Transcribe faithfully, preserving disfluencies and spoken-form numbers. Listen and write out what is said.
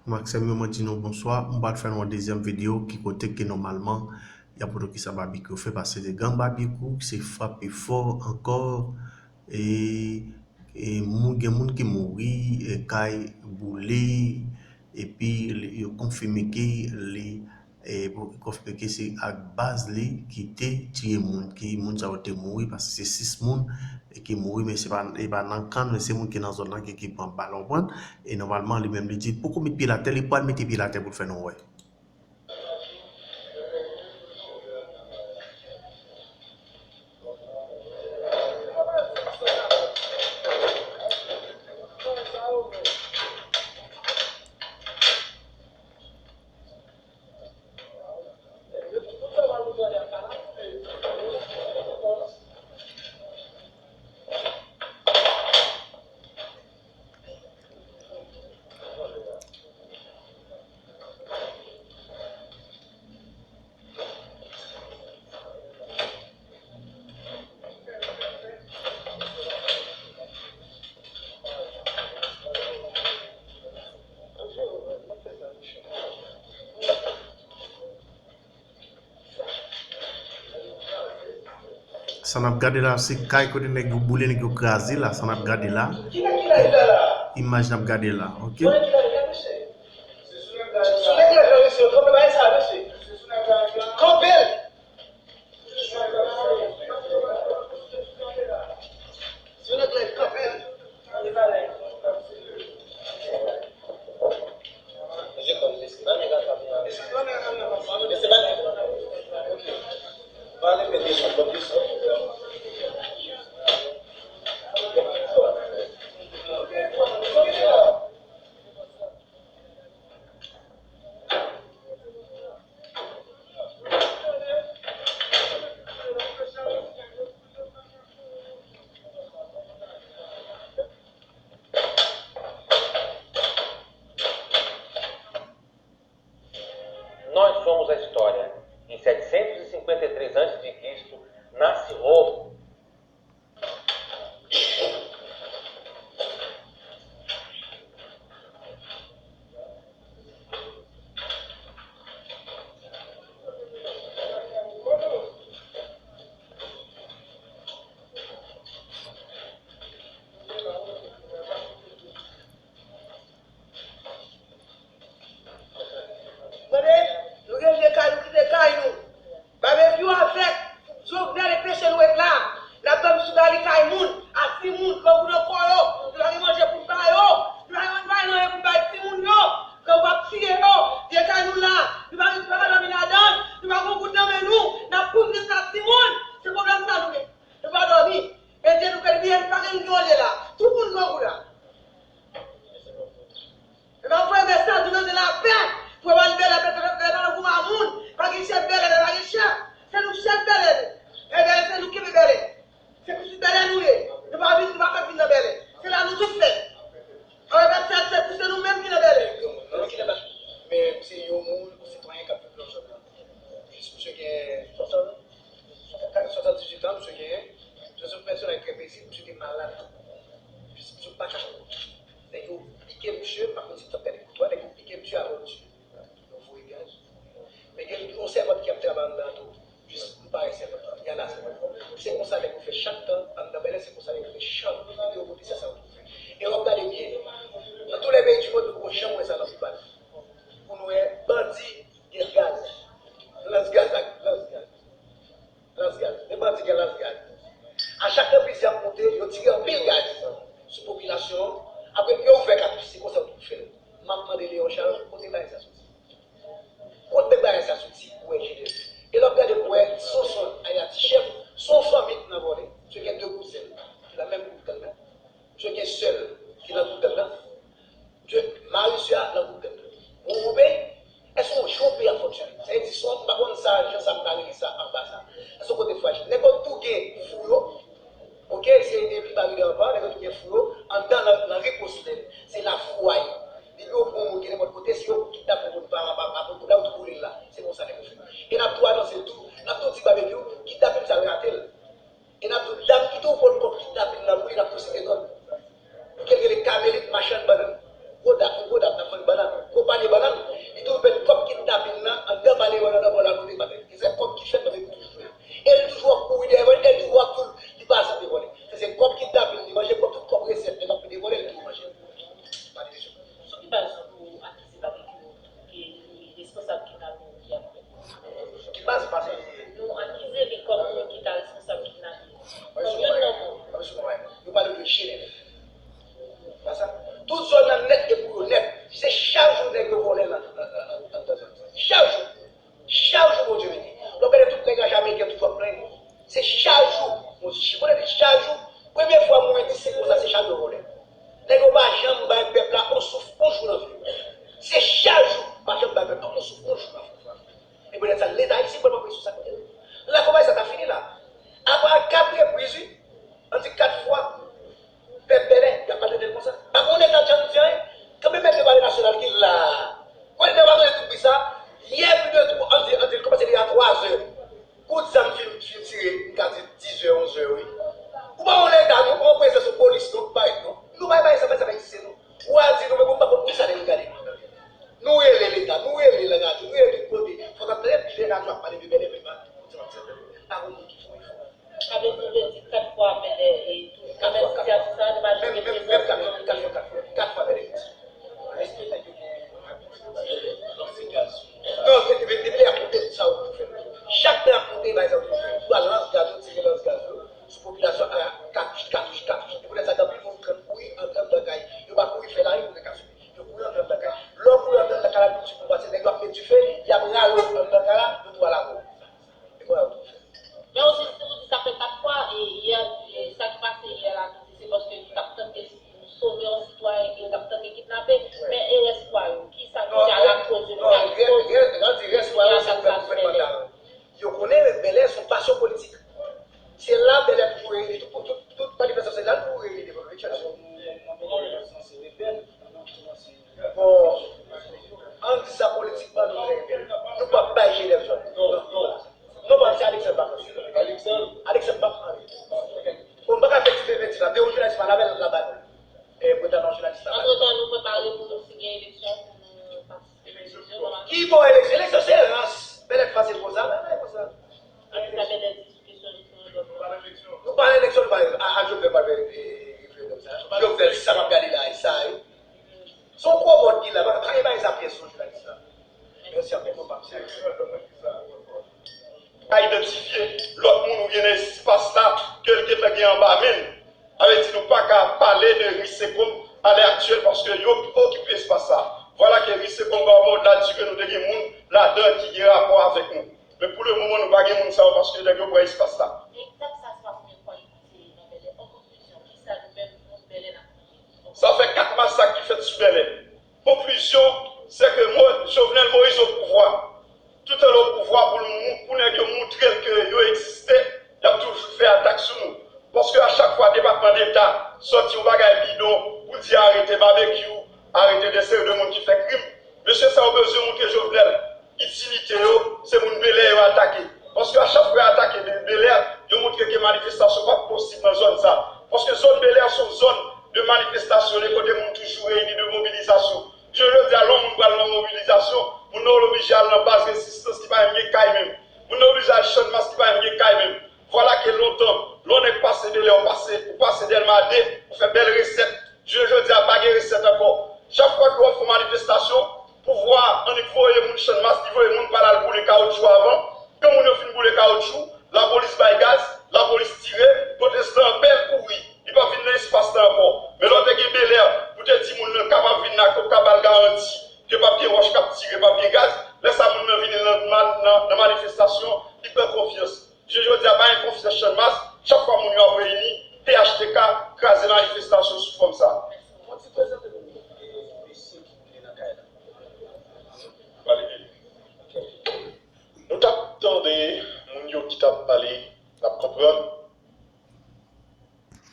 Maksèm yo, mwen di nou bonswa. M pral fè nou yon dezyèm videyo ki kote ke nòmalman y ap montre kisa Babekyou fè, paske se gang Babekyou se frape fò ankò. E, e moun, gen moun ki mouri, e kay boule, epi li, yo konfime ke li, e, konfime ke se ak baz li ki te tiye moun, ki moun sa yo te mouri, paske se sis moun, e ki mouri, men se pa, e pa nan kann, men se moun ki nan zòn nan ki, ki pran bal, w konprann? E nòmalman, li menm, li di, poko met pye l atè, li pral mete pye l atè pou l fè nou wè. Sa n ap gade la, se kay kote nèg yo boule, nèg yo kraze la, sa n ap gade la. Imaj n ap gade la, oke? Nós somos a história. Em setecentos e cinquenta e três antes de Cristo, nasce Rômulo. Tande, nou gen vye kay, nou kite kay nou. Babekyou avèk Jovenel e peche nou ret la. N ap dòmi sou dali kay moun, a timoun, grangou nan kò yo. Nou pa gen manje pou n ba yo. Nou pa gen manje pou n bay timoun yo. Grangou ap tiye yo. Vye kay nou la. Nou pa gen, nou pa ka dòmi ladan l. Nou pa gen goud nan men nou. N ap kouri jiska timoun. Se pwoblèm sa nou gen. Nou pa dòmi. Mete nou kè byen, nou pa gen yon lye la. Tout moun grangou la. E pa voye mesaj, nou mande lapè. Pou yo ba nou bèlè, bèlè, bèlè, bèlè, pou moun. Pa gen chèf bèlè, pa gen chèf. Se nou chèf bèlè, nou. E bèlè, se nou ki bèlè. Se pitit bèlè nou ye. Nou pa vin, nou pa fèt vin nan bèlè. Se la nou tout fèt. Ann fèt, se, se nou menm ki nan bèlè. Men se yon moun, yon sitwayen k ap viv nan zòn nan. Jis misye gen swasant, swasanndizuit an, misye genyen. Se yon pèsonaj trè pezib, misye te malad. Jis misye pa ka. Nèg yo pike misye, pa konn si t ap gade koutwa, nèg yo pike misye avè misye. Yo voye gaz. Men gen yon sèvant ki ap travay anndan tou. Jis nou pa wè sèvant lan. Y a la sèvant lan. Se konsa nèg yo fè chak tan anndan bèlè, se konsa nèg yo fè chak tan. Epi yo pote sa, sa yo fè. E w ap gade byen, nan tou lè peyi di mond, nou poko janm wè sa nan Sibal. Pou nou wè bandi gen gaz. Lans gaz ak lans gaz. Lans gaz. Men bandi gen lans gaz. A chak tan fizi ap monte, yo tire anpil gaz sou popilasyon an. Apre, yo ouvè katouch. Se konsa yo tou fè l. M ap mande Leon Charles, kote bagay sa soti? Kot nèg bagay sa soti pou wè Jidèf? E lè w ap gade pou wè Sonson Ayati chèf, se yon fanmi ki nan vòlè. Misye gen de kouzen ki nan menm gwoup gang nan. Misye gen sè l ki nan gwoup gang nan. Misye mari sè a nan gwoup gang nan. Ou, ou pe, èske yon jou peyi ap fonksyone? Sa vle di, se yon, m pa konn sa, jan sa m ta rele sa anba sa. Èske yon kote frajil? Nèg yo tou gen fou yo. Oke, se depi Baril anvan, nèg yo tou gen fou yo, anndan nan, nan ri Poslèn, se la fou a ye. Depi yo pran yon moun ki nenpòt kote, se yo pou kidnape yon moun pa, pa, pa, pa, la yo tou boule l la. Se konsa nèg yo fè. E n ap tou anonse l tou, n ap tou di Babekyou, kidnapin sa l rate l. E n ap tou, dam ki tou pot kòb kidnapin nan pou li, n ap tou site non l. Pou ke l rele Kamelit machann bannann. Gwo dam, yon gwo dam k ap vann bannann. Bon, ann di sa politikman nou trè byen. Nou p ap bay G D F zòn. Non, non. Non, pa se Alexandre pa konsi. Alexandre. Alexandre pa konsi. Bon, m pa ka fè ti fè fè ti la. De yon jounalis pa la bèl la ba nou. E pou ta non jounalis la ba nou. Antretan, nou prepare pou nou si gen eleksyon pou nou patisipe nan eleksyon. Ki bon eleksyon? Eleksyon se rans. Bèlè fasil konsa, men men konsa. Alexandre Bèlè di sou kesyon eleksyon. Nou pa nan eleksyon, nou pa a, a Jovenel pa fè referandòm sa. Jovenel, sa m ap gade la, sa, wi. Se yon kowòd ki la, pa pa gen bagay sa pyès yon jounalis la. Mèsi anpil, mwen pa m serye. Pa idantifye lòt moun ou gen nan espas la ke l gentan gen anba men l. Sa vle di nou pa ka pale de Risekom alè aktyèl paske yo okipe espas sa. Vwala ke Risekom Gòmòd la di ke nou te gen moun ladan ki gen rapò avèk nou. Men pou le moman nou pa gen moun sa yo paske nèg yo pran espas la. Egzak sa, se pa premye fwa li pase nan Bèlè. An konkizyon, kisa nou menm moun Bèlè n ap mande? Sa fè kat masak ki fèt sou Bèlè. Konkizyon, se ke Mo- Jovenel Moïse o pouvwa. Toutan l o pouvwa pou l mou- pou nèg yo moutre l ke yo egziste, y ap toujou fè atak sou nou. Paske a chak fwa Depatman Deta sòti yon bagay bidon pou di arete Babekyou, arete de seri de moun ki fè krim, mesye sa yo bezwen moutre Jovenel itilite yo, se moun Bèlè yo atake. Paske a chak fwa yo atake Bè- Bèlè, yo moutre ke manifestasyon p ap posib nan zòn sa. Paske zòn Bèlè se yon zòn de manifestasyon, de kote moun toujou reyini, de mobilizasyon. Jounen jodi a, lè yon moun pral nan mobilizasyon, moun nan oblije al nan baz rezistans ki pa menm gen kay menm. Moun nan oblije al Channmas ki pa menm gen kay menm. Vwala ke lontan, lè yon nèg pase Bèlè, ou pase, ou pase Dèlma de, ou fè bèl resèt. Jounen jodi a, pa gen resèt ankò. Chak fwa ke w ap fè yon manifestasyon, pouvwa an annik voye moun Channmas, li voye moun pral al boule kawotchou avan. Kan moun yo fin boule kawotchou, lapolis bay gaz, lapolis tire, pwotestan an pè l kouri. Li pa vin nan espas la ankò. Men lè w te gen Bèlè pou te di moun nan kapab vin nan koka ba l garanti ke p ap gen wòch k ap tire, p ap gen gaz, lè sa moun nan vini nan, nan, nan manifestasyon, li pran konfyans. Jounen jodi a, pa gen konfyans Channmas,